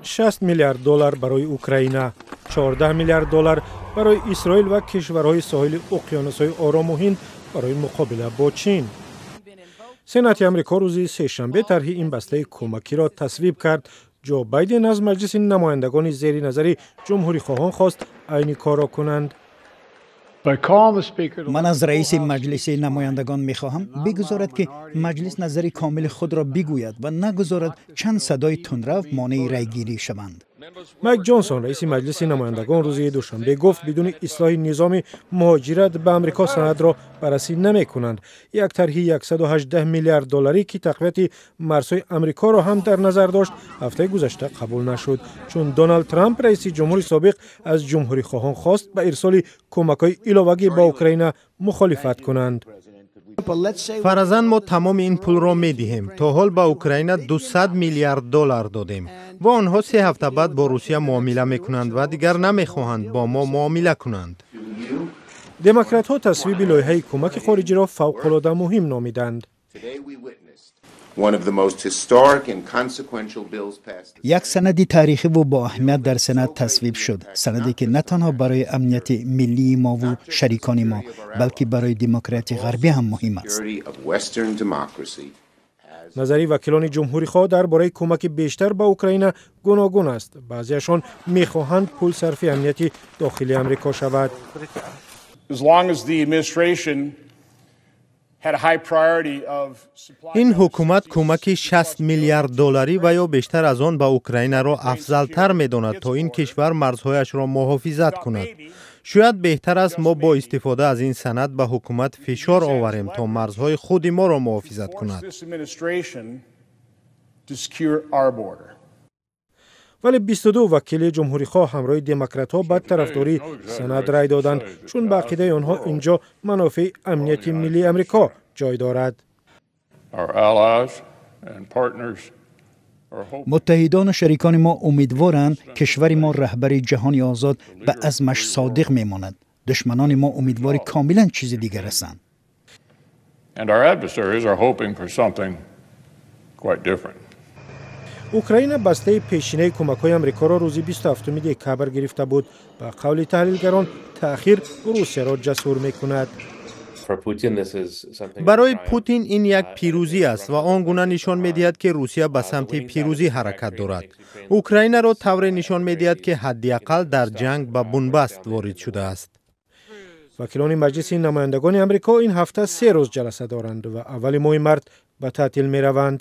60 миллиард доллар барои Украина, 14 миллиард доллар барои Исроил ва кишварҳои соҳили уқёнусҳои Орому Ҳинд барои муқобила бо Чин. Сенати Амрико рӯзи сешанбе тарҳи ин бастаи кӯмакиро тасвиб кард. Ҷо Байден аз Маҷлиси намояндагони зери назари ҷумҳурихоҳон хост, айни корро кунанд. Ман аз раиси Маҷлиси намояндагон мехоҳам, бигузорад, ки маҷлис назари комили худро бигӯяд ва нагузорад чанд садои тундрав монеи райгирӣ шаванд. Майк Ҷонсон, раиси Маҷлиси намояндагон, рӯзи душанбе гуфт, бидуни ислоҳи низоми муҳоҷират ба Амрико санадро баррасӣ намекунанд. Як тарҳи 118 миллиард долларӣ, ки тақвияти марзҳои Амрикоро ҳам дар назар дошт, ҳафтаи гузашта қабул нашуд, чун Доналд Трамп, раиси ҷумҳури собиқ, аз ҷумҳурихоҳон хост, ба ирсоли кӯмакҳои иловагӣ ба Украина мухолифат кунанд. Фарзан, мо тамоми ин пулро медиҳем. То ҳол ба Украина 200 миллиард доллар додем ва онҳо 3 ҳафта баъд бо Русия муомила мекунанд ва дигар намехоҳанд бо мо муомила кунанд. Демократҳо тасвиби лоиҳаи кӯмаки хориҷиро фавқулода муҳим номиданд. One of the most historic and consequential bills passed. Як санади таърихиву боаҳамият дар Сенат тасвиб шуд, санаде, ки на танҳо барои амнияти миллии мову шарикони мо, балки барои демократияи ғарбӣ ҳам муҳим аст. Security of Western democracy. Назари вакилони ҷумҳурихоҳ дар бораи кӯмаки бештар ба Украина гуногун аст. Баъзеашон мехоҳанд, пул сарфи амнияти дохили Амрико шавад. As long as the administration had a high priority of supply. Ин ҳукумат кӯмаки 60 миллиард долларӣ ва ё бештар аз он ба Украинаро афзалтар медонад, то ин кишвар марзҳояшро муҳофизат кунад. Шояд беҳтар аст, мо бо истифода аз ин санад ба ҳукумат фишор оварем, то марзҳои худи моро муҳофизат кунад. This administration to secure our border. Вале 22 вакили ҷумҳурихоҳ ҳамроҳи демократҳо ба тарафдории санад рай доданд, чун ба ақидаи онҳо ин ҷо манофеи амнияти миллии Амрико ҷой дорад. Our allies and partners are hoping Муттаҳидону шарикони мо умедворанд, кишвари мо, раҳбари ҷаҳони озод, ба азмаш содиқ мемонад. Душманони мо умедвори комилан чизи дигар ҳастанд. And our adversaries are hoping for something quite different. Украина бастаи пешинаи кӯмакҳои Амрикоро рӯзи 27 декабр гирифта буд. Ба қавли таҳлилгарон, таъхир Русияро ҷасур мекунад. Барои Путин ин як пирӯзӣ аст ва он гуна нишон медиҳад, ки Русия ба самти пирӯзӣ ҳаракат дорад. Украинаро тавре нишон медиҳад, ки ҳадди ақал дар ҷанг ба бунбаст ворид шудааст. Вакилони Маҷлиси намояндагони Амрико ин ҳафта 3 рӯз ҷаласа доранд ва аввали моҳи март ба таътил мераванд.